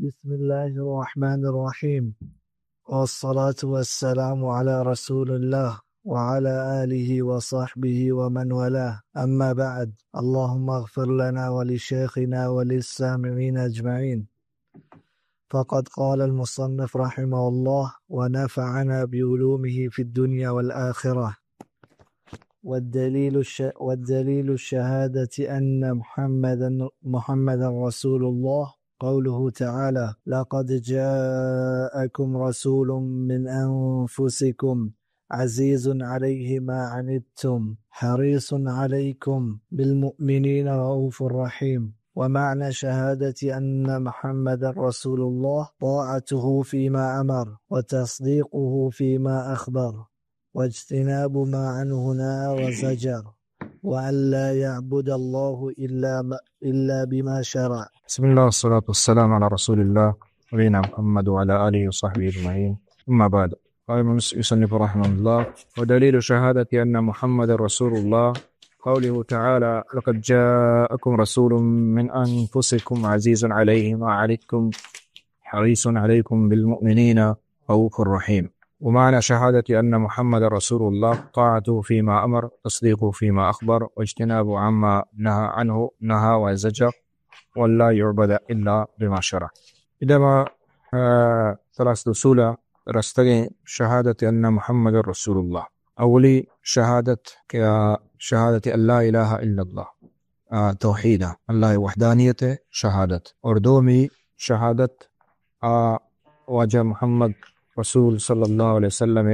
بسم الله الرحمن الرحيم. والصلاة والسلام على رسول الله وعلى آله وصحبه ومن والاه. أما بعد، اللهم اغفر لنا ولشيخنا وللسامعين أجمعين. فقد قال المصنف رحمه الله ونفعنا بعلومه في الدنيا والآخرة. والدليل الش-، والدليل الشهادة أن محمدا، محمدا رسول الله قوله تعالى: "لقد جاءكم رسول من أنفسكم عزيز عليه ما عنتم حريص عليكم بالمؤمنين رءوف رحيم". ومعنى شهادة أن محمدا رسول الله طاعته فيما أمر وتصديقه فيما أخبر واجتناب ما عنه نهى وزجر، وأن لا يعبد الله إلا ما، إلا بما شرع. بسم الله والصلاة والسلام على رسول الله نبينا محمد وعلى آله وصحبه أجمعين. أما بعد، قال المصنف رحمه الله: "ودليل شهادة أن محمد رسول الله قوله تعالى: لقد جاءكم رسول من أنفسكم عزيز عليه ما عنتم حريص عليكم بالمؤمنين رءوف رحيم". ومعنى شهادة أن محمد رسول الله طاعته فيما أمر، تصديقه فيما أخبر، واجتناب عما نهى عنه، نهى وزجر، وأن لا يعبد إلا بما شرع. ادا ما، آ، ثلاثة اصول رستگیں شهادة أن محمد رسول الله. اولی شهادت کہ آ شهادة أن لا إله إلا الله، آ، توحید، اللہ وحدانیت شهادت. اور دومی شهادت آ واجہ محمد رسول صلی اللہ علیہ وسلم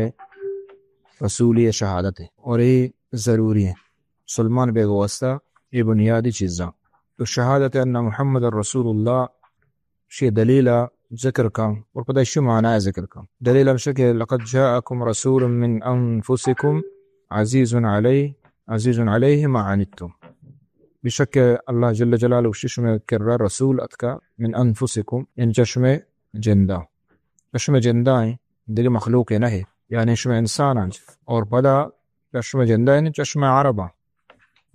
رسولی شهادت. اور اے ضروری ایں، مسلمان بیگ واسطہ اے بنیادی چیزاں. تو شهادة أن محمد رسول الله، شی دلیل ذکر کن اور پدا شی معنی ذکر کن. دلیل ہمشہ کہ لقد جاءكم رسول من أنفسكم عزيز عليه، عزيز عليه ما عنتم. بشک اللہ جل جلالہ گوشی شمے کرا رسول اتکا من أنفسكم، یعنی چہ شمے جندا. چہ شمے جندا ایں، دگہ مخلوق نہ ایں، یعنی شمے انسان ایں. اور پدا چہ شمے جندا ایں، چہ شمے عرباں.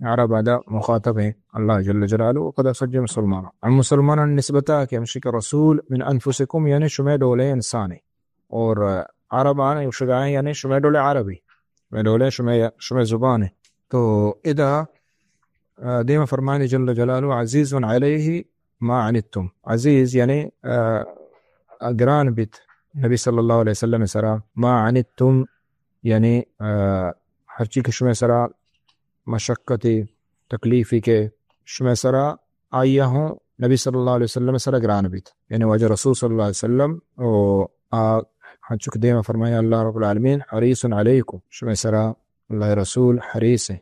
عرب ادا مخاطب ایں اللہ جل جلالہ و پدا سجے مسلمان. ہم مسلمانان نسبتا کہ ہمشی کہ رسول من أنفسكم، یعنی شمے ڈولے انسان ایں. اور عربان گوشگا ایں، یعنی شمے ڈولے عربی، شمے ڈولے، شمے، شمے زبان ایں. تو ادا، آ، دیما فرمانی جل جلالہ عزيز عليه ما عنتم. عزیز یعنی، آ، گران بیت نبی صلی اللہ علیہ وسلم سرا. ما عنتم یعنی، آ، ہرچی کہ شمے سرا مشقت، تکلیفی کہ شمے سرا، آئی ہوں نبی صلی اللہ علیہ وسلم سرا گران بیت. یعنی واجہ رسول صلی اللہ علیہ وسلم و آ، ہنچو کہ دیما فرمایا اللہ رب العالمین: حريص عليكم، شمے سرا اللہ رسول حریص ایں.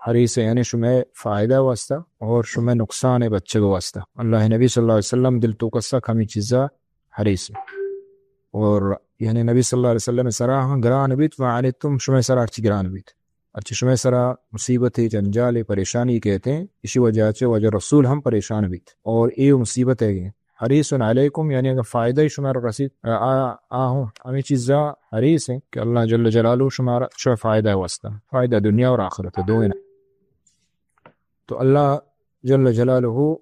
حریص ایں یعنی شمے فائدہ واسطہ اور شمے نقصان بچگ واسطہ. اللہ نبی صلی اللہ علیہ وسلم دل توکا سک ہمے چیزا حریص ایں. اور یعنی نبی صلی اللہ علیہ وسلم سرا ہم گران بیت، ما عنتم، شمے سرا ہرچی گران بیت. ہرچی شمے سرا مصیبت، جنجال، پریشانی کئیت، اشی وجہ چہ واجہ رسول ہم پریشان بیت. اور اے مصیبت ایں کہ حريص عليكم، یعنی اگر فائدہ شمارا رسیت، آ، آ، آ ہوں ہمے چیزا حریص ایں کہ اللہ جل جلالہ شمارا، شمے فائدہ واسطہ، فائدہ دنیا اور آخرت دوئیں. تو اللہ جل جلالہ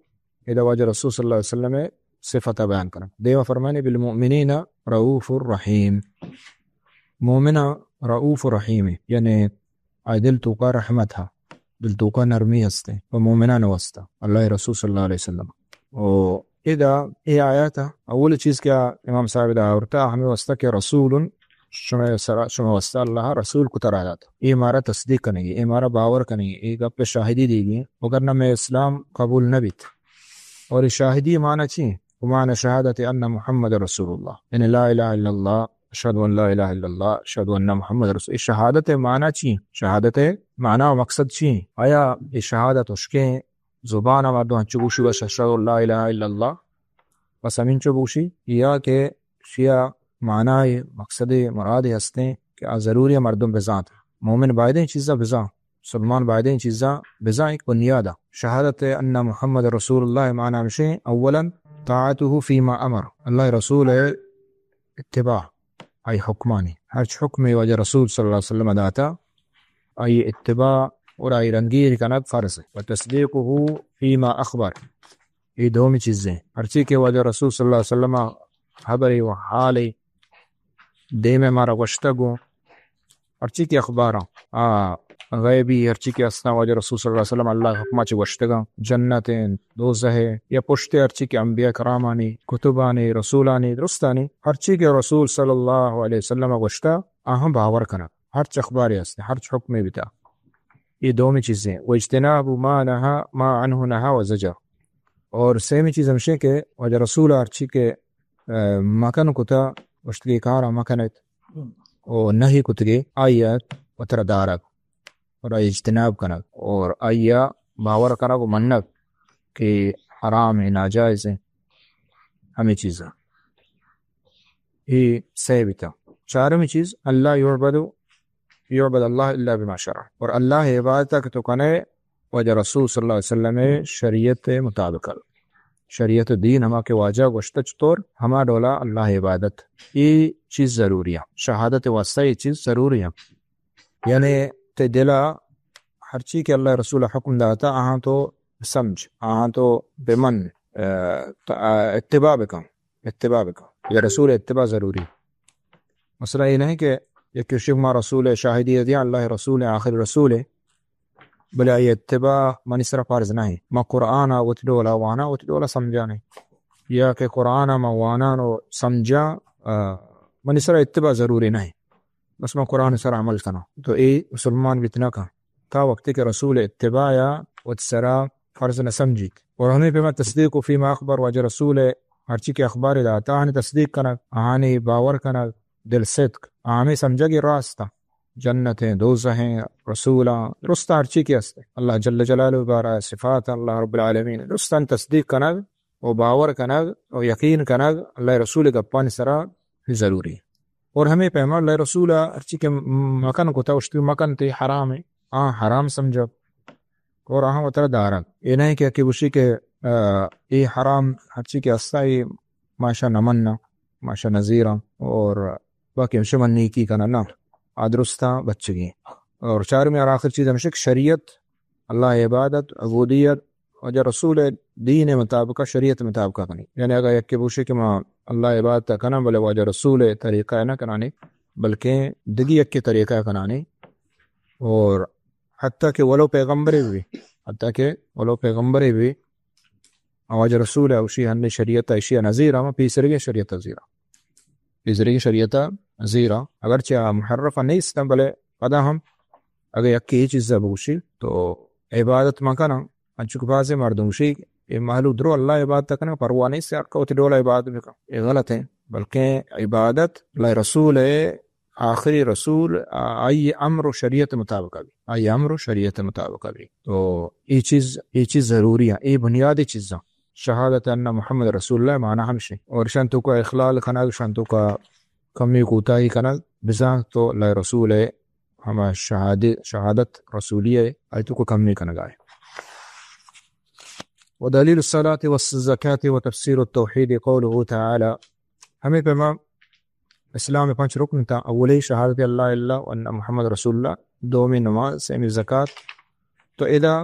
ادا واجہ رسول صلی اللہ علیہ وسلم صفت بیان کرن. دیما فرمانی: بالمؤمنين رءوف رحيم. مومنا رءوف رحیم، یعنی آئی دل توکا رحمت ہا، دل توکا نرمی ہستے و مومنان واسطہ اللہ رسول صلی اللہ علیہ وسلم. و ادا اے آیات اولی چیز کہ امام صاحب دا آورتا ہمے واسطہ کہ رسول شمے سرا، شمے واسطہ اللہ رسول کتا را دات. اے مارا تصدیق کنگی، اے مارا باور کنگی، اے گپ شاہدی دیگی، وگرنہ مئے اسلام قبول نہ بیت. اور اے شاہدی معنی چی؟ ومعنى شهادة أن محمد رسول الله، یعنی لا إله إلا الله، أشهد أن لا إله إلا الله، أشهد أن محمد رسول. اے شہادت معنی چی؟ شہادت معنی و مقصد چی؟ آیا اے شہادت ہشکیں زبان مردم ہنچو گوشی بس أشهد أن لا إله إلا الله، بس ہمینچو بگوشی، یا کہ شیا معنی، مقصد، مراد ہستیں کہ آ ضروری مردم بزانت؟ مومن بایدیں چیزا بزان، مسلمان بایدیں چیزا بزان، ایک بنیادا. شهادة أن محمد رسول الله معنی ہمشیں، اولاً طاعته فيما أمر، اللہ رسول اتباع، آئی حکمانی، ہرچ حکمے واجہ رسول صلی اللہ علیہ وسلم داتا، آئی اتباع اور آئی رنگیر کنگ فرض ایں. وتصديقه فيما أخبر، اے دومی چیزیں۔ ہرچی کہ واجہ رسول صلی اللہ علیہ وسلم ءِ حبرے و حالے دیم ءَ مارا گوشتگ و ہرچی کہ اخباراں، آ غیبی ہرچی کہ استاں، واجہ رسول صلی اللہ علیہ وسلم اللہ ءِ حکم ءَ چہ گوشتگاں، جنت انت، دوزہ ءِ، یا پشت ءَ ہرچی کہ انبیاء کرامانی، کتبانی، رسولانی، درستانی، ہرچی کہ رسول صلی اللہ علیہ وسلم ءَ گوشتا، آہاں باور کنگ۔ ہرچ اخبارے است، ہرچ حکمے بیتا۔ اے دومی چیزیں۔ و اجتناب ما نہا، ما عنہ نہا و زجر۔ اور سیمی چیز ہمشیں کہ واجہ رسول ءَ ہرچی کہ، آ، مکن کتا، گوشتگی کارا مکنت، و نہی کتگی، آئی ءَ وترا دارگ، اور آئی اجتناب کنگ، اور آئی ءَ باور کنگ و منگ کہ حرام ہیں، ناجائز ہیں، ہمیں چیزاں۔ اے سہ بیتا۔ چارمی چیز، اللہ یعبد، یعبد اللہ الا بما شرع۔ اور اللہ ءِ عبادت کہ تو کنے، واجہ رسول صلی اللہ علیہ وسلم ءِ شریعت ءِ مطابق، شریعت ءُ دین ہما کہ واجہ گوشتہ چطور، ہما ڈولا اللہ ءِ عبادت۔ اے چیز ضروری ہے۔ شہادت ءِ واسطہ اے چیز ضروری ہے۔ یعنی تے دلا ہرچی کہ اللہ ءِ رسول ءَ حکم داتا، آہاں تو سمجھ، آہاں تو بمن، آ، تا-، آ، اتباع بکن، اتباع بکن۔ یا رسول ءِ اتباع ضروری۔ مثلاً اے نہیں کہ یک شک ما رسول ءِ شاہدی دیاں، اللہ ءِ رسول ءِ، آخری رسول ءِ، بلے آئی اتباع منی سرا فرض نہیں۔ ما قرآن ءَ وتی ڈولا وانا، وتی ڈولا سمجھانے۔ یا کہ قرآن ءَ ما وانان و سمجھاں، آ، منی سرا اتباع ضروری نہیں۔ بس من قرآن ءِ سرا عمل کناں۔ تو اے مسلمان بیت نہ کن۔ تا وقتی کہ رسول ءِ اتباع ءَ وت سرا فرض نہ سمجھیت۔ اور ہمیں پیما تصدیق و فیما اخبر، واجہ رسول ءِ ہرچی کہ اخبار داتا، آہانی تصدیق کنگ، آہانی باور کنگ، دل صدق، آ ہمیں سمجھگ راست، جنت ہیں، دوزہ ہیں، رسولاں، درست ہرچی کہ است، اللہ جل جلالہ بارہ صفات، اللہ رب العالمین، درستانی تصدیق کنگ و باور کنگ و یقین کنگ اللہ ءِ رسول ءِ گپانی سرا ضروری۔ اور ہمیں پیما اللہ ءِ رسول ءَ ہرچی کہ مکن کتا، اشتی مکن تے حرام ہے، آ حرام سمجھا۔ اور آہاں وترا دارگ۔ اے نہیں کہ، کہ گوشی کہ، آ، اے حرام ہرچی کہ استا، اے ماشا نہ مننا، ماشا نزیرا، اور باقی ہمشہ من نیکی کنا، نہ۔ آ درستاں بچگی۔ اور چارمی اور آخر چیز ہمشہ کہ شریعت، اللہ ءِ عبادت، عبودیت، واجہ رسول ءِ دین ءِ مطابق، شریعت ءِ مطابق کنی۔ یعنی اگر یک بوشی کہ ما اللہ ءِ عبادت کناں، بلے واجہ رسول ءِ طریقہ نہ کنانی، بلکہ دگی یک طریقہ کنانی، اور حتیٰ کہ ولو پیغمبرے بھی، حتیٰ کہ ولو پیغمبرے بھی، واجہ رسول ءِ اشی ہنی شریعت ءَ اشی نزیرا، ما پیسرگیں شریعت ءَ زیرا۔ پیسرگیں شریعت ءَ زیرا۔ اگرچہ آ محرف نیست، بلے پدا ہم اگر یکی اے چیز بوشی تو عبادت مکناں، انچو کہ بعضی مردم گوشی، اے مہلوک درو اللہ عبادت کنگ، پرواہ نیست، ہر کس وتی ڈول عبادت بکن۔ اے غلط ہے، بلکہ عبادت اللہ رسول ءِ، آخری رسول، آ-، آئی امر و شریعت مطابق بھی۔ آئی امر و شریعت مطابق بھی۔ تو اے چیز، اے چیز ضروری ہے، اے بنیادی چیزاں۔ شہادت ان محمد رسول اللہ معنی ہمشی۔ اور شان تو کا اخلال کنگ، شان تو کا کمی کوتاہی کنگ، بزاں تو اللہ رسول ءِ ہما شہادی-، شہادت رسولی ءِ، آئی تو کو کمی کنگا ہے۔ ودليل الصلاة والزكاة وتفسير التوحيد قوله تعالى۔ ہمیں پیما اسلام ءِ پنچ رکن تا، اولی شہادت اللہ الا و ان محمد رسول اللہ، دومی نماز، سیمی زکات۔ تو ادا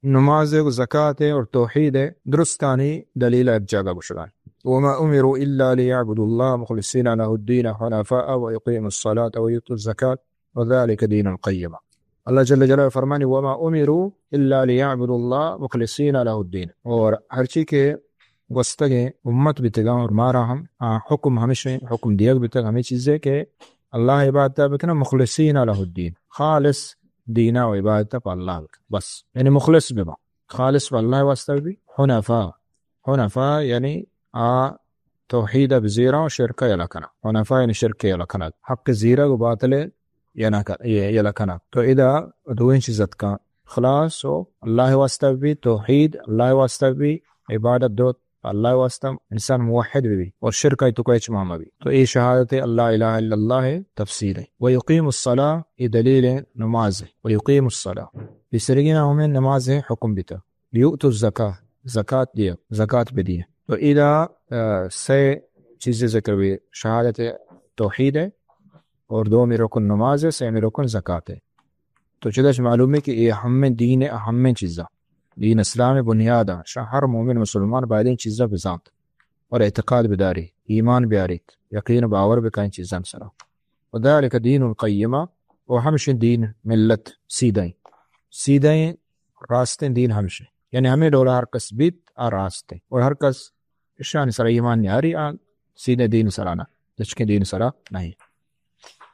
نماز و زکات اور توحید درستانی دلیل ءَ یک جاگہ گوشگان۔ وما أمروا إلا ليعبدوا الله مخلصين له الدين حنفاء ويقيموا الصلاة ويؤتوا الزكاة وذلك دين القيمة۔ اللہ جل جلالہ فرمانی، وما أمروا إلا ليعبدوا الله مخلصين له الدين۔ اور ہرچی کہ گوستگیں امت بیتگاں اور مارا ہم، آ، حکم ہمیشیں، حکم دیگ بیتگ ہمیں چیزے کہ اللہ عبادت بکنا مخلصین لہ الدین، خالص دینا و عبادت پہ اللہ بکن۔ بس، یعنی مخلص ببا، خالص پہ اللہ واسطہ ببی، حنفاء۔ حنفاء یعنی آ توحید بزیراں و شرک یلا کنا۔ حنفاء یعنی شرک یلا کنا۔ حق زیرگ و باطل یلا ک-، یلا کنگ۔ تو ادا دوئیں چیز اتکاں، اخلاص و اللہ واسطہ ببی، توحید اللہ واسطہ ببی، عبادت درست اللہ واسطہ، انسان موحد ببی اور شرک ءِ توکا ہچ ماں مبی۔ تو اے شہادت اللہ الہ الا اللہ تفسیر ہے۔ و یقیم الصلاة، اے دلیل ہے نماز ہے۔ و یقیم الصلاة، پیسرگی نام نماز ہے، حکم بیتا۔ یؤتوا الزکاة، زکات دیا، زکات بدیا۔ تو ادا، آ، سے چیزیں ذکر ہوئی، شہادت توحید ہے، اور دومی رکن نماز ہے، سیمی رکن زکات ہے۔ تو چدا چہ معلوم ہے کہ اے اہمیں دین ءِ اہمیں چیزاں۔ دین اسلام بنیاد ایں، شاں ہر مومن مسلمان باید ایں چیزاں بزانت اور اعتقاد بداری، ایمان بیاریت، یقین و باور بکن چیزاں سرا۔ و ذلك دین القیمہ، و ہمشیں دین ملت سیدھیں، سیدھیں راستیں دین ہمشیں، یعنی ہمیں ڈولا ہر کس بیت آ راستیں، اور ہر کس اشانی سرا ایمان نیاری آ سیدھیں دین سرا نہ، تچکیں دین سرا نہیں۔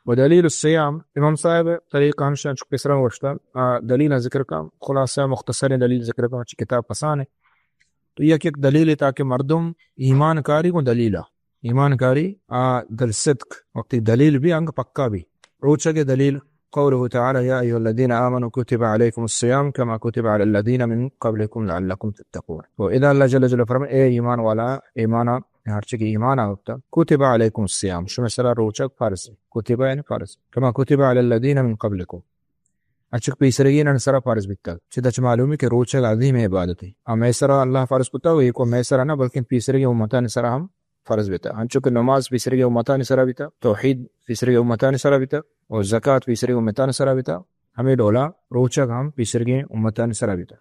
و دلیل الصیام، امام صاحب طریقہ ہمشہ چک پیسرا گوشتا، آ، دلیل ذکر کا، خلاصہ مختصر دلیل ذکر کا، چی کتاب پسانے۔ تو یک یک دلیل تاکہ مردم ایمان کاری کو دلیل، ایمان کاری آ دل صدق، وقتی دلیل بھی انگ پکا بھی۔ روچگ دلیل قوله تعالی، یا ایها الذین آمنوا کتب علیکم الصیام کما کتب علی الذین من قبلکم لعلکم تتقون۔ تو ادا اللہ جل جلالہ فرمائے، اے ایمان والا، ایمانا ہرچی کہ ایمان آورتا، کتب علیکم الصیام، شمئے سرا روچگ فرض ایں۔ کتب یعنی فرض۔ کما کتب علی الذین من قبلکم، ہرچی کہ پیسرگینانی سرا فرض بیتگ۔ چدا چہ معلومی کہ روچگ عظیم عبادتے۔ آ مئے سرا اللہ فرض کتا و ایوک مئے سرا نہ، بلکن پیسرگیں امتانی سرا ہم فرض بیتا۔ انچو کہ نماز پیسرگیں امتانی سرا بیتا، توحید پیسرگیں امتانی سرا بیتا، و زکات پیسرگیں امتانی سرا بیتا، ہمیں ڈولا روچگ ہم پیسرگیں امتانی سرا بیتا۔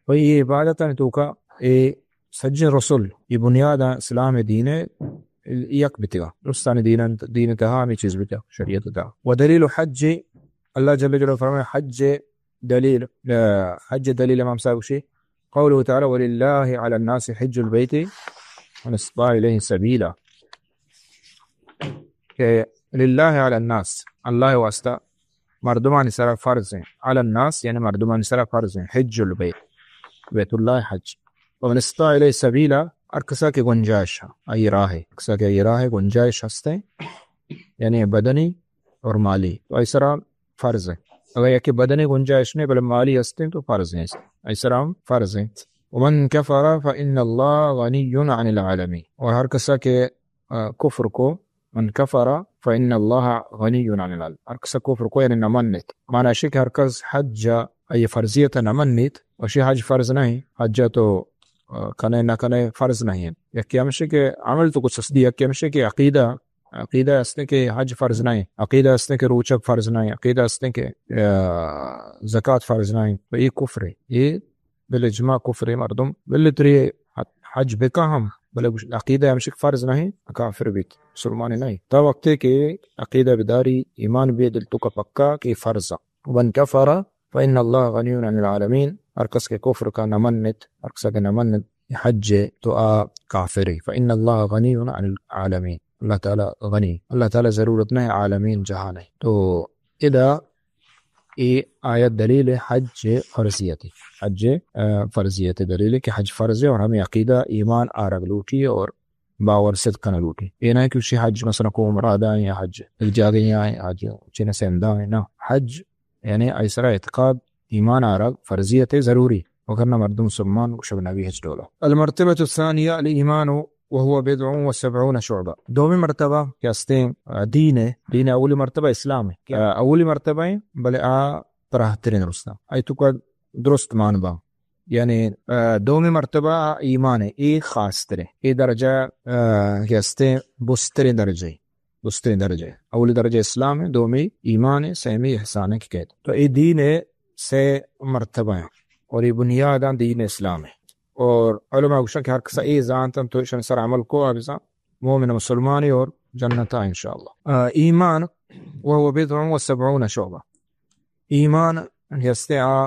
و اے عبادتانی توکا اے سجیں رسل، اے بنیاد اسلام دین ءِ یک بیتگا۔ درستانی دین انت، دین تہا ہمیں چیز بیتگ، شریعت تہا۔ و دلیل حج، اللہ جل جلالہ فرمائے، حج دلیل، آ، حج دلیل امام صاحب گوشی، قوله تعالی، وللہ علی الناس حج البیت من استطاع الیہ سبیلا۔ کہ للہ علی الناس، اللہ واسطہ مردمانی سرا فرض ایں۔ علی الناس یعنی مردمانی سرا فرض ایں۔ حج البیت، بیت اللہ حج۔ و من استطاع الیہ سبیلا، ہر کسا کہ گنجائش ایں، آئی راہ ایں، ہر کسا کہ آئی راہ ایں، گنجائش ہستیں، یعنی بدنی اور مالی، تو آئی سرا فرض ایں۔ اگر یکے بدنی گنجائش نہیں بلے مالی ہستیں تو فرض ایں، آئی سرا ہم فرض ایں۔ ومن کفر فإن اللہ غنی عن العالمین، اور ہر کسا کہ، آ، کفر کو، من کفر فإن اللہ غنی عن العالمین۔ ہر کس کفر کو یعنی نہ منت۔ معنی اشی کہ ہر کس حج ءِ فرضیت نہ منت، اشی حج فرض نہیں، حج تو، آ، کنے نہ کنے فرض نہیں۔ یکی ہمشی کہ عمل تو کچھ ہستی، یکی ہمشی کہ عقیدہ، عقیدہ ہستیں کہ حج فرض نہیں، عقیدہ ہستیں کہ روچگ فرض نہیں، عقیدہ ہستیں کہ، آ، زکات فرض نہیں، تو یہ کفر ہے، یہ بالاجماع کفر ایں مردم، بلے تری حج بکا ہم، بلے گوش عقیدہ ہمشی کہ فرض نہیں، کافر بیت، مسلمان نہیں۔ تا وقتے کہ عقیدہ بداری، ایمان بی دل توکا پکا کہ فرض ایں۔ ومن کفر فإن اللہ غنی عن العالمین، ہر کس کہ کفر کا نہ منت، ہر کس کہ نہ منت حج تو آ کافر ایں۔ فإن اللہ غنی عن العالمین، اللہ تعالی غنی، اللہ تعالی ضرورت نہیں عالمین جہان ایں۔ تو ادا اے آیت دلیل حج فرضیت، حج، آ، فرضیت دلیل کہ حج فرض ایں اور ہمیں عقیدہ ایمان آرگ لوٹی اور باور صدق کنگ لوٹی۔ اے نہ کہ اشی حج مثلاً کو عمرہ دا یا حج ایک جاگہ یا حج چین سیندا ایں، نہ، حج یعنی آئی سرا اعتقاد ایمان آرگ فرضیت ضروری، وگرنہ مردم مسلمان گوشگ نبی ہچ ڈولا۔ المرتبة الثانية الإيمان وهو بضع وسبعون شعبة۔ دومی مرتبہ کہ ہستیں، آ، دین ایں، دین اولی مرتبہ اسلام ایں۔ آ، اولی مرتبہ ایں، بلے آ پراہ تریں درستاں۔ آئی توکا درست مان با۔ یعنی، آ، دومی مرتبہ ایمان ایں، اے خاص تریں۔ اے درجہ، آ، کہ ہستیں بستریں درجہ ایں۔ بستریں درجہ۔ اولی درجہ اسلام ایں، دومی ایمان ایں، سیمی احسان ایں کہ کہت۔ تو اے دین ایں سے مرتبہ ایں اور اے بنیاد ایں دین اسلام ایں۔ اور علماء گوشن کہ ہر کسا اے زانتن تو اشان سر عمل کو آ بزان مومن مسلمانی اور جنتا انشاءاللہ۔ آ، ایمان وهو بضع وسبعون شعبة۔ ایمان ہستیں آ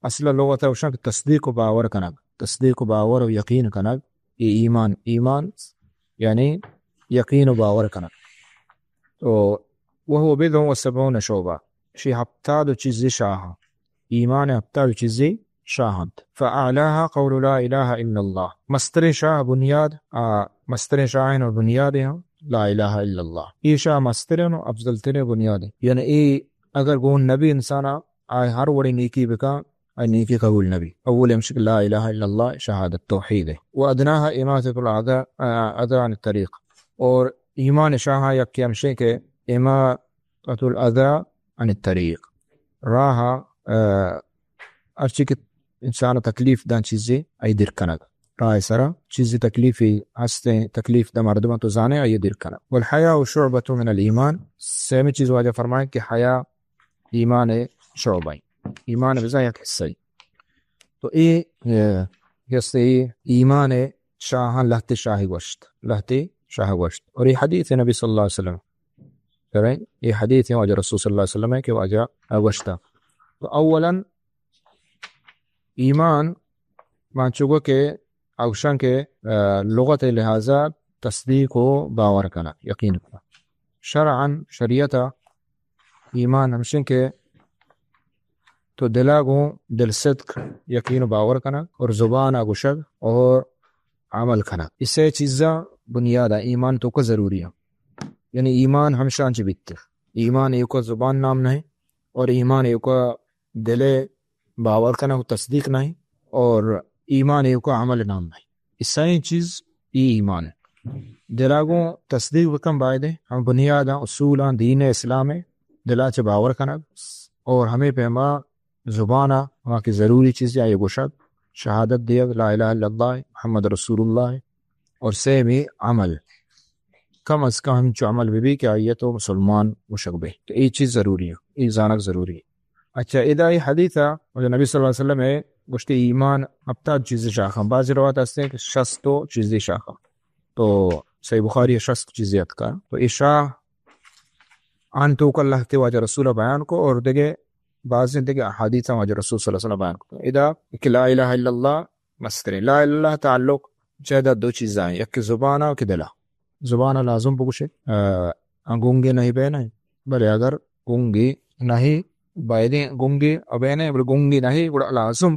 اصل لغت ءَ گوشاں کہ تصدیق و باور کنگ، تصدیق و باور و یقین کنگ، اے ایمان، ایمان یعنی یقین و باور کنگ۔ تو وهو بضع وسبعون شعبة، شی ہپتاد و چیزے شاہ، ایمان ہپتاد و چیزے شاہ انت۔ فأعلاها قول لا إله إلا الله، مستریں شاہ بنیاد، آ، مستریں شاہ و بنیاد ہم لا الہ الا اللہ۔ اے شاہ مستریں و افضل تریں بنیاد، یعنی اے اگر گون نبی انسانا آئی ہر وڑیں نیکی بکاں، آئی نیکی قبول نبی۔ اول ہمشی کہ لا الہ الا اللہ، شہادت توحید ایں۔ و ادناها اماطة الاذی، آ، اذی عن الطریق۔ اور ایمان شاہاں یکے ہمشی کہ اماطة الاذی عن الطریق۔ راہ، آ، ہرچی کہ انسان تکلیف داں چیزے آئی دیر کنگ۔ راہ سرا چیزے تکلیفی ہستیں، تکلیف داں مردماں تو زانے آئی دیر کنگ۔ والحیاء شعبة من الایمان، سیمی چیز واجہ فرمائیں کہ حیا ایمان شعبہ ایں، ایمان بزاں یک حصہ ایں۔ تو اے، اے، کسے ایمان شاہاں لہتے شاہ گوشت، لہتے شاہ گوشت۔ اور اے حدیث نبی صلی اللہ علیہ وسلم، کریں، اے حدیث واجہ رسول صلی اللہ علیہ وسلم ہے کہ واجہ گوشتا۔ تو اولاً ایمان ما چوگو کہ اوشان کہ، آ، لغت لحاظا تصدیق و باور کنگ، یقین کنگ۔ شرعاً، شریعتا ایمان ہمشن کہ تو دلا گوں دل صدق، یقین و باور کنگ اور زبانا گوشگ اور عمل کنگ۔ اے سے چیزاں بنیاد ایمان توکا ضروری ہیں۔ یعنی ایمان ہمشان چی بیت۔ ایمان ایوکا زبان نام نہیں اور ایمان ایوکا دل باور کنگ و تصدیق نہیں اور ایمان ایوکا عمل نام نہیں۔ اے سئیں چیز اے ایمان ہے۔ دلا گوں تصدیق بکن بایدے، ہم بنیاداں، اصولاں دین اسلام ہے، دلا چہ باور کنگ اور ہمیں پیما زبانا ہما کہ ضروری چیز یا یہ گوشگ، شہادت دیگ، لا الہ الا اللہ، محمد رسول اللہ، اور سیمی عمل، کم از کم ہمچو عمل بہ بی کہ آئی تو مسلمان گوشگ بہ۔ تو اے چیز ضروری ہے، اے زانگ ضروری ہے۔ اچھا، ادا اے حدیث ہے، اور نبی صلی اللہ علیہ وسلم ہے، گوشتے ایمان ہفتاد چیز شاخ ہیں۔ بعض روایت ہستے کہ شست و چیز شاخ ہیں۔ تو صحیح بخاری شست چیز اتکا۔ تو اے شاہ آن توکا لہتے واجہ رسول بیان کو اور دگہ بعض دگہ احادیث واجہ رسول صلی اللہ علیہ وسلم بیان کو۔ ادا کہ لا الہ الا اللہ مستریں۔ لا الہ الا اللہ تعلق چہ دا دو چیزاں، یک زبانا و کہ دلا۔ زبانا لازم بگوشے، آ، گنگے نہیں بے نہیں، بلے اگر گنگے نہیں، بایدیں گنگے ابے نہیں، بلے گنگے نہیں، گڑا لازم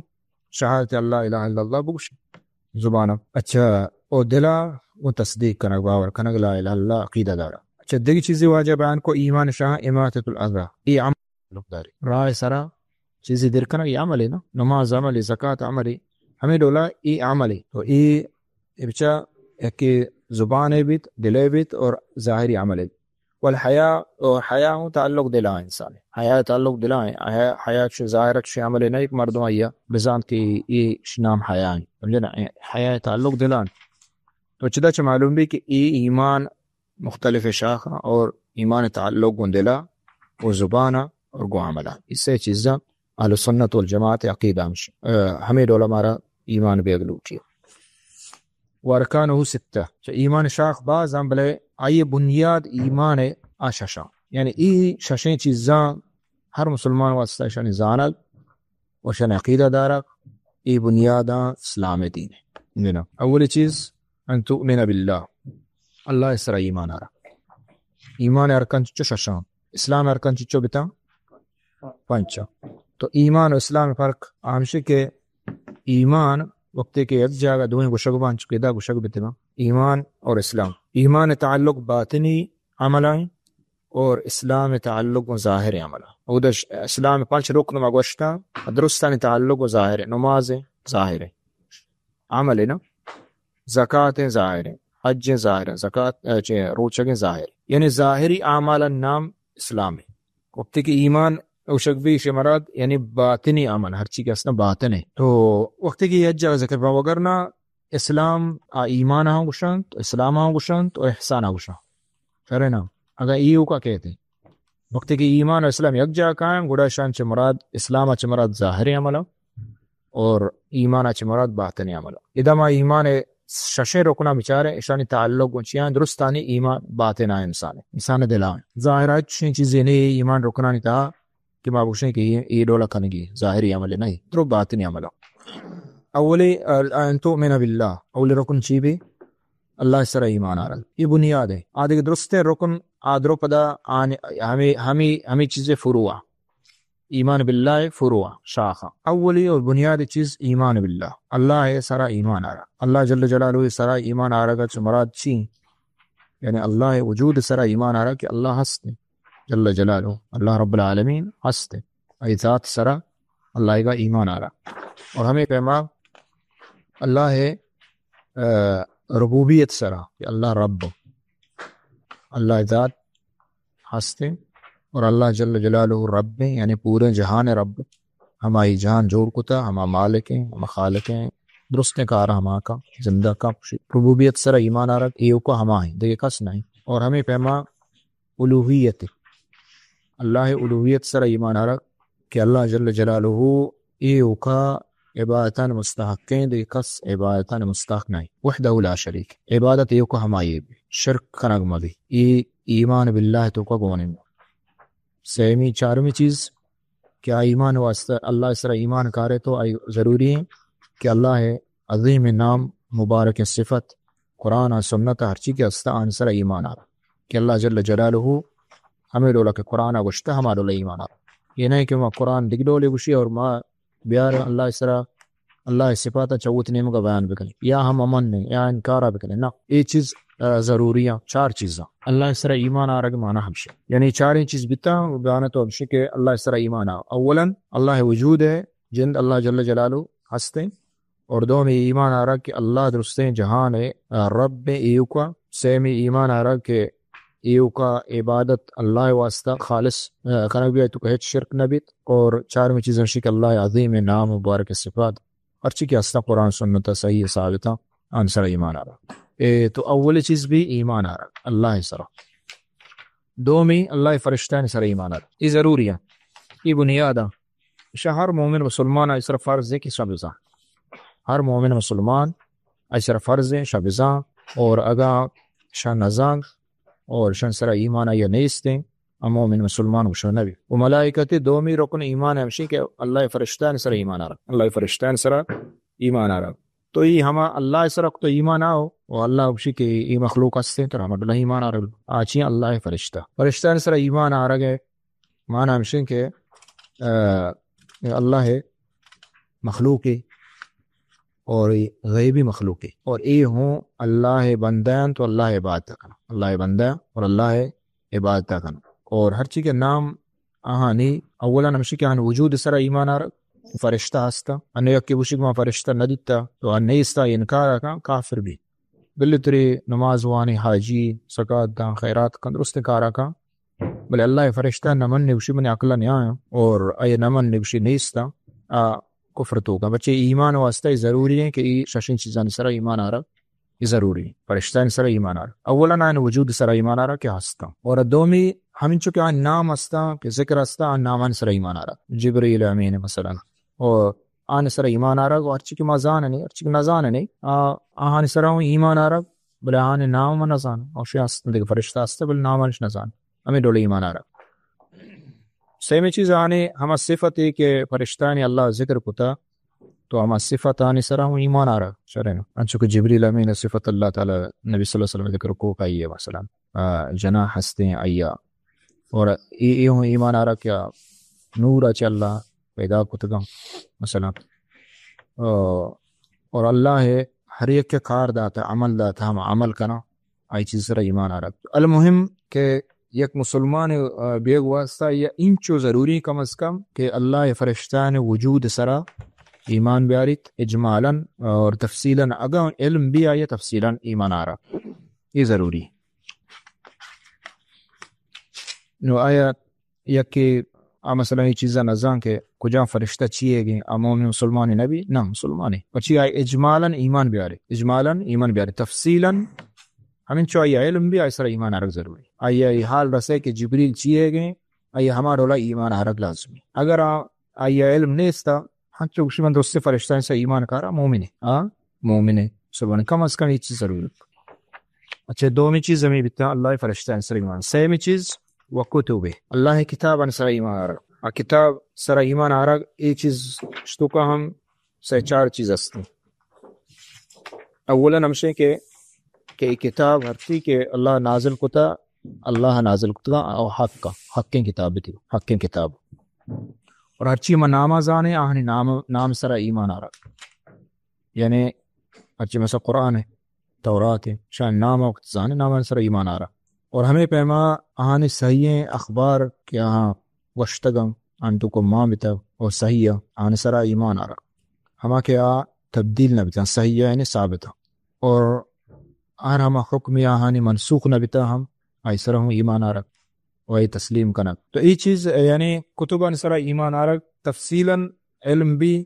شہادت اللہ الہ الا اللہ بگوشے زبانا۔ اچھا، او دلا و تصدیق کنگ، باور کنگ، لا الہ الا اللہ عقیدہ دارا۔ اچھا، دگہ چیزی واجہ بیان کو ایمان شاہ اماطۃ الاذی۔ اے عمل تعلق داری۔ راہ سرا چیزی در کنگ، اے عمل ہے نا۔ نماز عمل ہے، زکات عمل ہے۔ ہمیں ڈولا اے عمل ہے۔ تو اے، اے بچا ایک زبان ہے بیت، دل ہے بیت اور ظاہری عمل ہے۔ والحیا، اور حیا ہوں تعلق دلا انسان ہے۔ حیا تعلق دلا ہے۔ حیا، حیا چھ ظاہر چھ عمل ہے نا، ایک مردم آیا بزان کہ اے چھ نام حیا ہے۔ سمجھے نا؟ حیا تعلق دلا ہے۔ تو چدا چھ معلوم بھی کہ اے ایمان مختلف شاخ اور ایمان تعلق گوں دلا و زبانا اور گوں عملا۔ اے سے چیزاں اہل سنت والجماعت عقیدہ ہمش-، آ، ہمیں ڈولا مارا ایمان بیگ لوٹی۔ وارکانہ ستہ، چہ ایمان شاخ باز ہم بلے آئی بنیاد ایمان آ ششاں۔ یعنی اے ششیں چیزاں ہر مسلمان واسطہ شانی زانگ و شان عقیدہ دارگ، اے بنیاداں اسلام دین ہے۔ جنا۔ اولی چیز، ان تؤمن باللہ، اللہ سرا ایمان آرا۔ ایمان ارکان چچو ششاں، اسلام ارکان چچو بتاں پنچاں۔ تو ایمان و اسلام فرق ہمشی کہ ایمان وقتی کہ یک جاگہ دوئیں گوشگ بان، چکہ دا گوشگ بتباں، ایمان اور اسلام۔ ایمان تعلق باطنی عمل ہیں، اور اسلام تعلق گوں ظاہر عمل۔ او دش اسلام پنچ رکن ما گوشتا، درستانی تعلق گوں ظاہر، نماز ظاہر، عمل نا، زکات ظاہر، حج ظاہر، زکات، اے، چے، روچگ ظاہر۔ یعنی ظاہری اعمال نام اسلام ہے۔ وقتی کہ ایمان اوشگ بھی شے مراد، یعنی باطنی عمل، ہر چیز کہ اصلا باطن ہے۔ تو وقتی کہ یہ جگہ ذکر وگرنا اسلام آ ایمان ہاں گوشنت، اسلام ہاں گوشنت و احسان ہاں گوشنت۔ شرے نا؟ اگاں ایوکا کہتے، وقتی کہ ایمان و اسلام یک جا کائیں، گڑا شان چہ مراد، اسلام چہ مراد ظاہر عمل اور ایمان چہ مراد باطن عمل۔ ادا ما ایمان ششیں رکنا بچارے، اشانی تعلق گوں چیاں؟ درستانی ایمان باطن آ انسان، انسان دلا۔ ظاہر چشیں چیزیں نہیں ایمان رکنانی تہا کہ ما گوشیں کہ اے، اے ڈولا کنگی ظاہری عمل نہیں، درو باطنی عمل۔ اولی، ان تؤمن باللہ، اولی رکن چی بھی؟ اللہ سر ایمان آرگ۔ یہ بنیاد ہے۔ آ دیگہ درستیں رکن آ درو پدا آن ہمیں، ہمیں، ہمیں چیزیں فروع۔ ایمان باللہ فروع، شاخ۔ اولی اور بنیادی چیز ایمان باللہ، اللہ سرا ایمان آرگ۔ اللہ جل جلالہ سرا ایمان آرگ چہ مراد چی؟ یعنی اللہ وجود سرا ایمان آرگ کہ اللہ ہست۔ جل جلالہ، اللہ رب العالمین ہست۔ اے ذات سرا اللہ کا ایمان آرا۔ اور ہمیں پیما اللہ، آ، ربوبیت سرا کہ اللہ رب، اللہ ذات ہست اور اللہ جل جلالہ رب ہیں، یعنی پورے جہان رب، ہمائی جہان جوڑ کتا، ہما مالک ہیں، ہما خالق ہیں، درستیں کار ہما کا، زندہ کا، ربوبیت سرا ایمان آرگ، ایوکا ہما ہیں، دیگہ کس نہیں۔ اور ہمیں پیما الوہیت، اللہ الوہیت سرا ایمان آرگ کہ اللہ جل جلالہ ایوکا عبادتان مستحقیں، دگہ کس عبادتان مستحق نہ ایں۔ وحدہ لا شریک۔ عبادت ایوکا ہمائی بی، شرک کنگ مبی۔ ای ایمان باللہ توکا گونیں۔ سیمی، چارمی چیز کہ آ ایمان واسطہ، اللہ سرا ایمان کارے تو آئی ضروری ایں کہ اللہ عظیم نام، مبارک صفت، قرآن ءُ سنت ءَ ہرچی کہ ہستہ آنی سرا ایمان آرا کہ اللہ جل جلالہ ہمے ڈولا کہ قرآن ءَ گوشتہ ہما ڈولا ایمان آرا۔ یہ نہ کہ ما قرآن دگہ ڈولے گوشی اور ما بیار اللہ سرا، اللہ صفات ءَ چہ وت نیمگا بیان بکنی یا ہم امن نے یا انکارا بکنی۔ نہ، اے چیز، آ، ضروری ایں۔ چار چیزاں اللہ سرا ایمان آرگ مانا ہمشی۔ یعنی چاریں چیز بیتا بیان تو ہمشی کہ اللہ سرا ایمان آ۔ اولاً اللہ وجود ایں، جند اللہ جل جلالہ ہستیں، اور دومی ایمان آرگ کہ اللہ درستیں جہان ایں، آ، رب ایں ایوکا۔ سیمی ایمان آرگ کہ ایوکا عبادت اللہ واسطہ خالص، آ، کنگ بیت، توکا ہچ شرک نہ بیت۔ اور چارمی چیز ہمشی کہ اللہ عظیم نام، مبارک صفات، ہرچی کہ ہستہ قرآن سنت صحیح ثابت ایں، آنی سرا ایمان آرگ۔ اے تو اولی چیز بی ایمان آرگ اللہ سرا۔ دومی اللہ فرشتہانی سرا ایمان آرگ۔ اے ضروری ایں۔ اے بنیاد ایں۔ شہ ہر مومن مسلمان آئی سرا فرض ایں کہ شہ بزان۔ ہر مومن مسلمان آئی سرا فرض ایں شہ بزان، اور اگاں شہ نزان اور شہ سرا ایمان آئی نیستیں، آ مومن مسلمان گوشگ نبی۔ و ملائکت، دومی رکن ایمان ہمشی کہ اللہ فرشتہانی سرا ایمان آرگ۔ اللہ فرشتہانی سرا ایمان آرگ۔ تو ای ہما اللہ سرا تو ایمان آؤ، و اللہ گوشی کہ ای مخلوق ہستیں، تو ہما ڈولا ایمان آرگ۔ آ چی ایں؟ اللہ فرشتہ۔ فرشتہانی سرا ایمان آرگ ایں۔ مانا ہمشی کہ، آ، اللہ مخلوق ایں اور غیبی مخلوق ایں، اور اے ہوں اللہ بندہ ایں تو اللہ عبادت کناں۔ اللہ بندہ اور اللہ عبادت کناں۔ اور ہرچی کہ نام آہانی، اولاً ہمشی کہ آہانی وجود سرا ایمان آرگ، فرشتہ ہستہ۔ انو یکے گوشی کہ ما فرشتہ ندیتا، تو آ نیستا انکار کن، کافر بی۔ بلے ترے نماز وانی، حاجی، زکات داں، خیرات کن، درستیں کارا کن، بلے اللہ فرشتہ نہ منی، گوشی منی عقل نیاں، اور اے نہ منی، گوشی نیستا، آ کفر توکا۔ بچے ایمان واسطہ ای ضروری ایں کہ ای ششیں چیزانی سرا ایمان آرگ۔ اے ضروری ایں۔ فرشتہانی سرا ایمان آرگ۔ اولاً آہانی وجود سرا ایمان آرگ کہ ہستاں۔ اور دومی ہمینچو کہ آہانی نام ہستاں، کہ ذکر ہستاں، آہانی نامانی سرا ایمان آرگ۔ جبریل امین مثلاً۔ اور آہانی سرا ایمان آرگ، و ہرچی کہ ما زاننی، ہرچی کہ نزاننی، آ، آہانی سرا ہوں ایمان آرگ، بلے آہانی نام ما نزاناں۔ اور شی ہستاں دگہ فرشتہ ہستہ، بلے نامانش نزاناں۔ ہمے ڈول ایمان آرگ۔ سیمی چیز آہانی ہما صفت ایں کہ فرشتہانی اللہ ذکر کتا، تو ہما صفتانی سرا ہوں ایمان آرگ شریں۔ انچو کہ جبریل امین صفت اللہ تعالی نبی صلی اللہ علیہ وسلم ذکر کو کہ آئی مثلاً، آ، جناح ہستیں آئی ءَ۔ اور اے، اے ہوں ایمان آرگ کہ نور چہ اللہ پیدا کتگاں مثلاً۔ آ، اور اللہ ہر یک کار داتا، عمل داتا، ہم عمل کناں۔ آئی چیز سرا ایمان آرگ۔ المہم کہ یک مسلمان، آ، بیگ واسطہ یا انچو ضروری کم از کم کہ اللہ فرشتہانی وجود سرا ایمان بیاریت اجمالاً اور تفصیلاً، اگاں علم بی آئی تفصیلاً ایمان آرگ۔ اے ضروری۔ نو آیا یکے آ مثلاً اے چیزا نزان کہ کجام فرشتہ چی ئیگیں، آ مومن مسلمانے نبی؟ نہ، مسلمانے۔ پچی آئی اجمالاً ایمان بیارے، اجمالاً ایمان بیارے، تفصیلاً ہمینچو آئی علم بی، آئی سرا ایمان آرگ ضروری۔ آئی، آئی حال رسے کہ جبریل چی ئیگیں، آئی ہما ڈولا ایمان آرگ لازمی۔ اگر آ، آئی علم نیستا، ہنچو گوشی من درستیں فرشتہانی سرا ایمان کارا، مومنے۔ آ مومنے۔ سبحان، کم از کم اے چیز ضروری۔ اچھا، دومی چیز ہمے بیتا اللہ فرشتہانی سرا ایمان۔ سیمی چیز و کتبہ، اللہ کتابانی سرا ایمان آرگ۔ آ کتاب سرا ایمان آرگ، اے چیز شتوکا ہم سہ چار چیز ہستیں۔ اولاً ہمشیں کہ، کہ اے کتاب ہرچی کہ اللہ نازل کتا، اللہ نازل کتگا او حق، حقیں کتاب بیتی، حقیں کتاب۔ اور ہرچی ما ناما زانیں، آہانی نام، نام سرا ایمان آرگ۔ یعنی ہرچی مثلاً قرآن ایں، تورات ایں، شان نام وقت زانیں، نامان سرا ایمان آرگ۔ اور ہمے پیما آہانی صحیحیں اخبار کہ آہاں گوشتگاں، آن توکا مان بیتگ اور صحیح ایں، آہانی سرا ایمان آرگ۔ ہما کہ آ تبدیل نہ بیتاں، صحیح ایں، یعنی ثابت ایں۔ اور ہر ہما حکمے آہانی منسوخ نہ بیتا ہم، آئی سرا ہم ایمان آرگ و آئی تسلیم کنگ۔ تو اے چیز یعنی کتبانی سرا ایمان آرگ تفصیلاً علم بی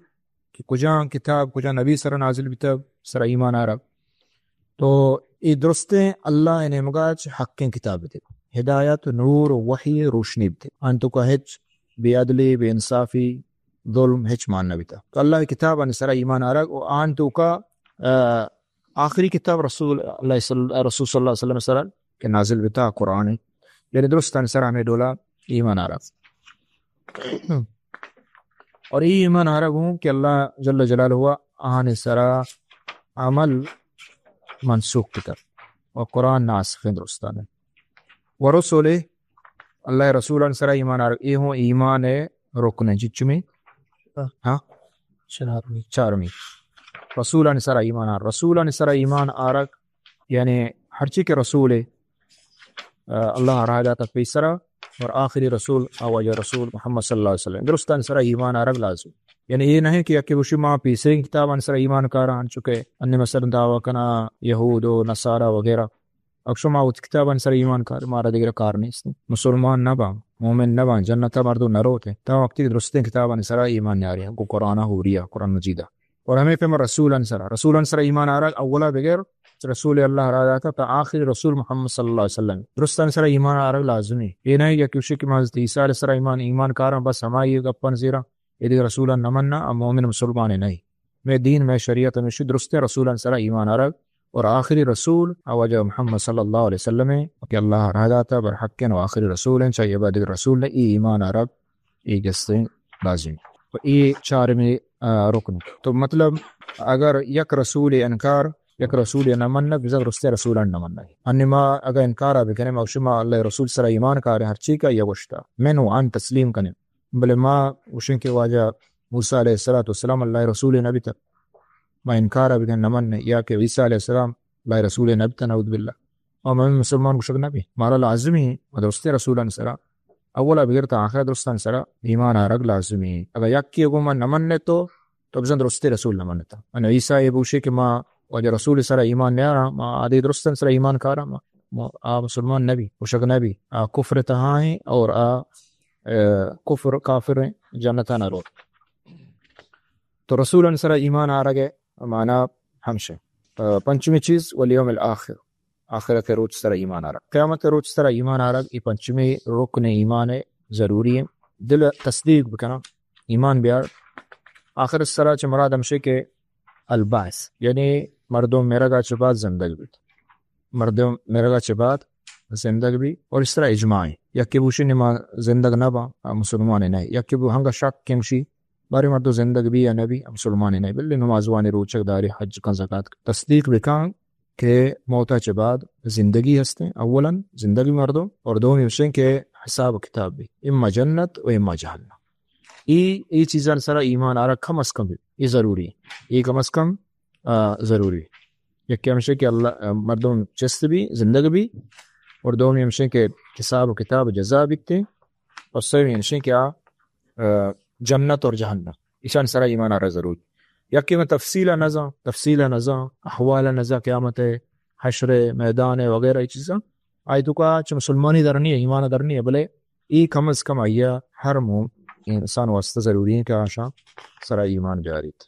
کہ کجام کتاب کجام نبی سرا نازل بیتگ، سرا ایمان آرگ۔ تو اے درستیں اللہ نیمگا چہ حقیں کتاب بیتگ، ہدایت، نور، وحی، روشنی بیتگ۔ آن توکا ہچ بے عدلی، بے انصافی، ظلم ہچ مان نہ بیتا۔ تو اللہ کتابانی سرا ایمان آرگ و آن توکا، آ، آخری کتاب رسول اللہ صلی، رسول صلی اللہ علیہ وسلم سرا کہ نازل بیتا قرآن ہے۔ یعنی درستانی سرا ہمیں ڈولا ایمان آرگ۔ اور ای ایمان آرگ ہوں کہ اللہ جل جلالہ آن سرا عمل منسوخ کتا و قرآن ناسخ ہیں درستان ہے۔ و رسول، اللہ رسولان سرا ایمان آرگ، ای ہوں ایمان رکن ہیں۔ چچمی؟ ہاں؟ چارمی۔ چارمی۔ رسولان سرا ایمان آرگ۔ رسولان سرا ایمان آرگ، یعنی ہرچی کہ رسول، آ، اللہ راہ داتا پیسرا، اور آخری رسول، آ واجہ رسول محمد صلی اللہ علیہ وسلم۔ درستان سرا ایمان آرگ لازم۔ یعنی یہ نہیں کہ یکی گوشی ما پیسرین کتابان سرا ایمان کاران، چونکہ انی مثلاً دعویٰ کنا یہود و نصارا وغیرہ۔ اگر شما وت کتابان سرا ایمان کار، مارا دیگر کار نیست۔ مسلمان نبان، مومن نبان، جنتا مردو نروتے۔ تا وقتی کہ درستین کتابان سرا ایمان نیاری، گو قرآن ہوری، قرآن مجیدا۔ اور ہمیں پہ رسولان سرا، رسولان سرا ایمان آرگ اولا بغیر رسول اللہ را داتا تا آخری رسول محمد صلی اللہ علیہ وسلم۔ درستان سرا ایمان آرگ لازمی۔ یہ نہیں کہ کسی کہ ما حضرت عیسیٰ علیہ السلام ایمان، ایمان کارن بس ہمائی گپن زیرا، یہ دیگہ رسولان نمننا، ہم مومن مسلمان نہیں۔ میں دین، میں شریعت ہمیشی درستیں رسولان سرا ایمان آرگ اور آخری رسول آ واجہ محمد صلی اللہ علیہ وسلم ہیں کہ اللہ را داتا بر حق ہیں و آخری رسول ہیں، چاہیے بعد رسول نے ای ایمان آرگ ای گستیں لازم۔ و ای چارمی، آ، رکن۔ تو مطلب، اگر یک رسول انکار، یک رسول نہ منگ، بزن درستیں رسولان نہ منگ۔ انی ما اگر انکار بکنیں، ما شما اللہ رسول سرا ایمان کاریں، ہرچی کا یا گوشتا، من و ان تسلیم کنیں۔ بلے ما گوشیں کہ واجہ موسیٰ علیہ الصلوۃ والسلام اللہ رسول نہ بیتا، ما انکار بکنیں، نہ منیں، یا کہ عیسیٰ علیہ السلام اللہ رسول نہ بیتا، نعوذ باللہ۔ اور میں مسلمان گوشگ نہ بی۔ مارا لازمی و درستیں رسولان سرا، اولا بگر تا آخر درستان سرا ایمان آرگ لازمی۔ اگر یکی گو من نہ مننے تو، تو بزن درستیں رسول نہ منتا۔ من عیسیٰ یہ بوشے کہ ما واجہ رسول سرا ایمان نیارا، ما آدی درستان سرا ایمان کارا، ما، ما آ مسلمان نہ بی، گوشگ نہ بی۔ آ کفر تہا ہیں اور آ، اے، کفر کافر ہیں، جنتا نہ روت۔ تو رسولان سرا ایمان آرگ ہے، معنی ہمشہ۔ آ، پنچمی چیز، والیوم الآخر، آخرت روچ سرا ایمان آرگ۔ قیامت روچ سرا ایمان آرگ، ای پنچمی رکن ایمان ضروری ہیں۔ دل تصدیق بکنا، ایمان بیار۔ آخرت سرا چہ مراد ہمشہ کہ البعث، یعنی مردم مرگا چہ بعد زندگ بیت۔ مردم مرگا چہ بعد زندگ بی، اور اس طرح اجماع ہیں۔ یکی بوشی نما زندگ نہ با، آ مسلمان نہیں۔ یکی بو ہنگا شک کمشی، بارے مردم زندگ بی یا نہ بی، آ مسلمان نہیں۔ بلے نماز وانی، روچگ داری، حج کن، زکات کن۔ تصدیق بکن کہ موتا چہ بعد زندگی ہستیں۔ اولاً زندگی مردم، اور دومی ہمشیں کہ حساب و کتاب بی، اما جنت و اما جہنم۔ ای، ای چیزان سرا ایمان آرگ کم از کم بی، ای ضروری۔ ای کم از کم آ، ضروری۔ یکی ہمشہ کہ اللہ، آ، مردم چست بی، زندگ بی، اور دومی ہمشہ کہ حساب و کتاب جزا بیتے، اور سیمی ہمشہ کہ آ، آ، جنت اور جہنم، ایشان سرا ایمان آرگ ضروری۔ یکی من تفصیل نزان، تفصیل نزان، احوال نزان، قیامت، حشر، میدان وغیرہ ای چیزاں، آئی توکا چہ مسلمانی در نہیں ہے، ایمان در نہیں ہے، بلے ای کم از کم آئیا ہر مو-، انسان واسطہ ضروری ہیں کہ آشان سرا ایمان بیاریت۔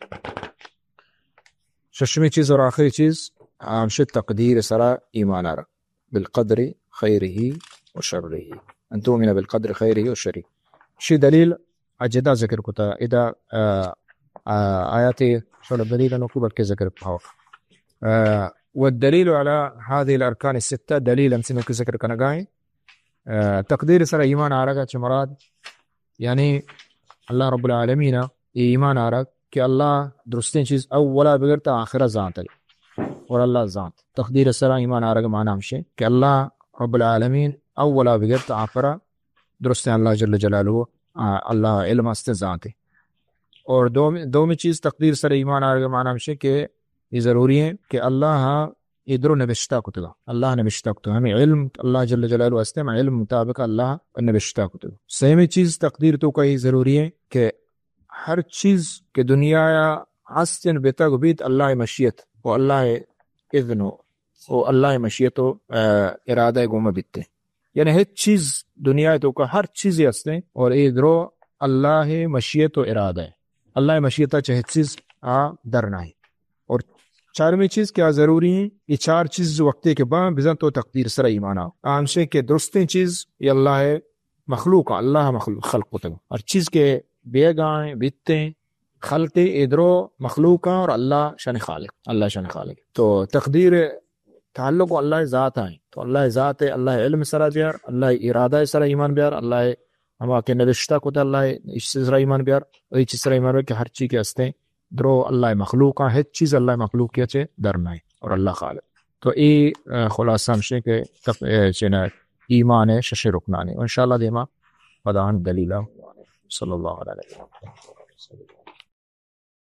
ششمی چیز اور آخری چیز، ہمشہ تقدیر سرا ایمان آرگ، بالقدر خیرہ و شرہ، ان تؤمن بالقدر خیرہ و شرہ۔ شی دلیل اجدا ذکر کتا، ادا، آ، آ، آیات شول دلیل نوکو بلکہ ذکر پاو۔ آ، والدلیل علی هذه الارکان الستہ، دلیل ہم سنوکی ذکر کنگائیں۔ آ، تقدیر سرا ایمان آرگا چہ مراد یعنی اللہ رب العالمین ء اے ایمان آرگ کہ اللہ درستیں چیز اولا بگر تا آخرا زانت، اور اللہ زانت۔ تقدیر سرا ایمان آرگ معنی ہمشے کہ اللہ رب العالمین اولا بگر تا آخرا درستیں اللہ جل جلالہ، آ، اللہ علم است زانت۔ اور دوم-، دومی چیز تقدیر سر ایمان آرگ معنی ہمشے کہ یہ ضروری ہے کہ اللہ اے درو نبشتہ کتگا، اللہ نبشتہ کتگا۔ ہمیں علم اللہ جل جلالہ ہستے، ہمیں علم مطابق اللہ نبشتہ کتگا۔ سیمی چیز تقدیر توکا یہ ضروری ہے کہ ہر چیز کہ دنیا یا ہستن بتگ بیت، اللہ مشیت و اللہ اذن و، و اللہ مشیت و، آ، ارادہ گوما بیتے۔ یعنی ہچ چیز دنیا توکا ہر چیزی ہستیں اور اے درو اللہ مشیت و ارادہ ہے۔ اللہ مشیت چہ ہچ چیز آ در نہیں۔ اور چارمی چیز کیا ضروری ہیں، یہ چار چیز وقتی کہ باں بزن تو تقدیر سر ایمان آ۔ آ ہمشے کہ درستیں چیز یہ اللہ مخلوق، اللہ مخلوق خلق کتگ۔ ہر چیز کہ بیگاہیں، بیتیں، خلقی، اے درو مخلوق ہیں اور اللہ شان خالق، اللہ شان خالق۔ تو تقدیر تعلق و اللہ ذات آئیں، تو اللہ ذات ہے، اللہ علم سرا بیار، اللہ ارادہ سرا ایمان بیار، اللہ ہما کہ نوشتہ کتا، اللہ اس سرا ایمان بیار، اور اس سرا ایمان بیار کہ ہر چیز کے ہستے درو اللہ مخلوق ہیں، ہچ چیز اللہ مخلوق کے چے در نہیں، اور اللہ خالق۔ تو اے، آ، خلاصہ ہمشے کہ تف-، اے، چنا ایمان ہے شش رکنانی۔ و انشاءاللہ دیما پدان دلیلہ۔ صلی اللہ علیہ وسلم۔